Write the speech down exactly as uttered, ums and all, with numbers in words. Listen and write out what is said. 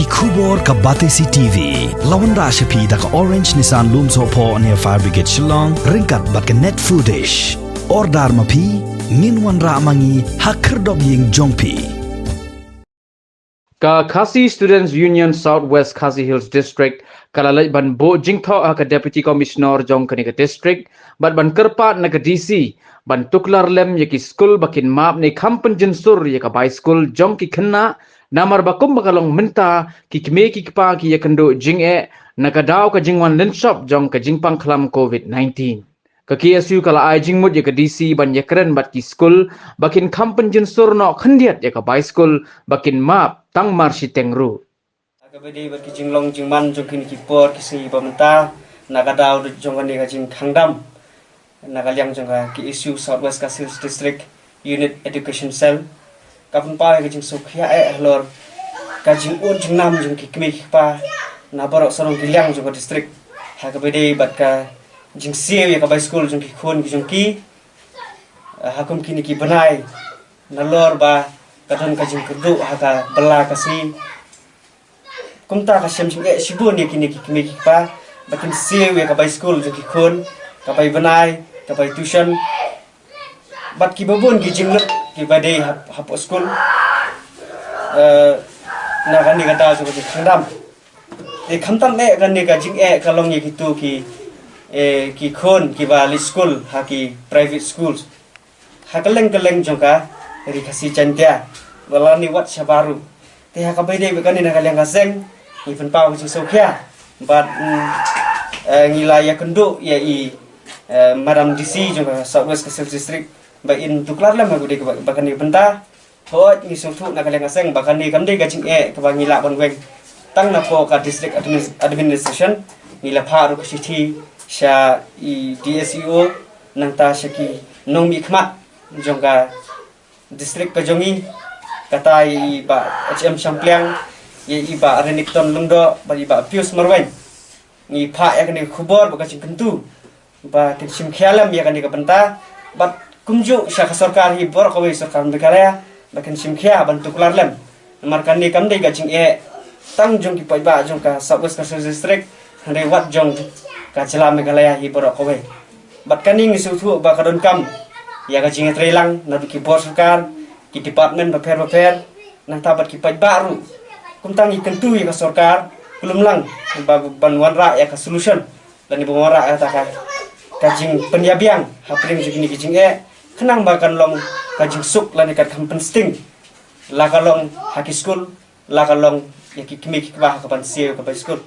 Khubor ka Batesi T V la wanrah sha phi da ka Orange Nissan Lumsohphoh near Fire Brigade Shillong, ryngkat bad ka Net Foodish. Order ma phi, ngin wanrah ma ngi ha khyrdop ïing jong phi. Ka Khasi Students Union South West Khasi Hills District ka la leit ban buh jingthoh ha ka Deputy Commissioner jong kane ka district bad ban kyrpad na ka D C ban tuklar lem ïa ki skul ba kin map ne kham pynjynsur ïa ka bai skul jong ki khynnah, namar ba kumba ka long mynta, ki kmie ki kpa ki ïakynduh jingeh na ka daw ka jingwan lynshop jong ka jingpang khlam covid nineteen. Ka K S U ka la ai jingmut ïa ka D C ban ïakren bad ki skul ba kin kham pynjynsur noh khyndiat ïa ka bai skul ba kin map tang mar shiteng ruh. Ha kaba ïadei bad ki jinglong jingman jong kine ki por ki sngi ba mynta, na ka daw jong kane ka jingkhang dam na ka liang jong ka K S U South West Khasi Hills District Unit Education Cell, ka pynpaw ïa ka jingsngewkhia eh halor ka jingud jingnam jong ki kmie ki kpa na baroh sarong ki liang jong ka district, ha kaba ïadei bad ka jingsiew ïa ka bai skul jong ki khun ki jong ki, eh, ha kum kine ki bnai, nalor ba ka don ka jingkyrduh ha ka bylla ka sngi. Kumta ka shem jingeh shibun ïa kine ki kmie ki kpa ba kin siew ïa ka bai skul jong ki khun, ka bai bnai, ka bai tuition, bad kiba bun ki jinglut kiba dei hap-, hapoh skul, eh, na kane ka daw jong ka jingkhang dam. Te khamtam eh kane ka jingeh ka long ïa kitu ki, eh, ki khun kiba leit skul ha ki private schools ha kylleng kylleng jong ka Ri Khasi Jaiñtia, ba lane wat shabar ruh. Te ha kaba ïadei bad kane, na ka liang ka seng ngi pynpaw ka jingsngewkhia bad, mm, eh, ngi la ïakynduh ïa i, eh, Madam D C jong ka South West Khasi Hills District ba in tuklar lem ha kaba ïadei bad kane ka bynta. Hooid, ngi sngewthuh na ka liang ka seng ba kane kam dei ka jingeh kaba ngi lah ban weng tang napoh ka District Adminis-, Administration. Ngi la phah ruh ka shithi sha i D S E O, nangta sha ki nongmihkhmat jong ka district ka jong ngi, kata ïa i Bah H M Shangpliang, ïa i Bah Renikton Lyngdoh bad i Bah Pius Marwein. Ngi phah ïa kane ka khubor bad ka jingkyntu ba kin shim khia lem ïa kane ka bynta, bad kumjuh sha ka sorkar hi baroh kawei, sorkar Meghalaya, ba kin shim khia ban tuklar lem. Namar kane kam dei ka jingeh tang jong ki paidbah jong ka South West Khasi Hills District, hynrei wat jong ka jylla Meghalaya hi baroh kawei. Bad kane ngi sngewthuh ba ka donkam ïa ka jingïatreilang naduh ki bor sorkar, ki department bapher bapher, nangta bad ki paidbah ruh. Kumta ngi kyntu ïa ka sorkar, kulum lang ba ban wanrah ïa ka solution lane ban wanrah ïa kata ka, ka jingpynïabiang hapdeng jong kine ki jingeh, khnang ba kan long ka jingsuk lane ka kham pynsting, la ka long ha ki skul, la ka long ïa ki kmie ki kpa ha ka ban siew ka bai skul.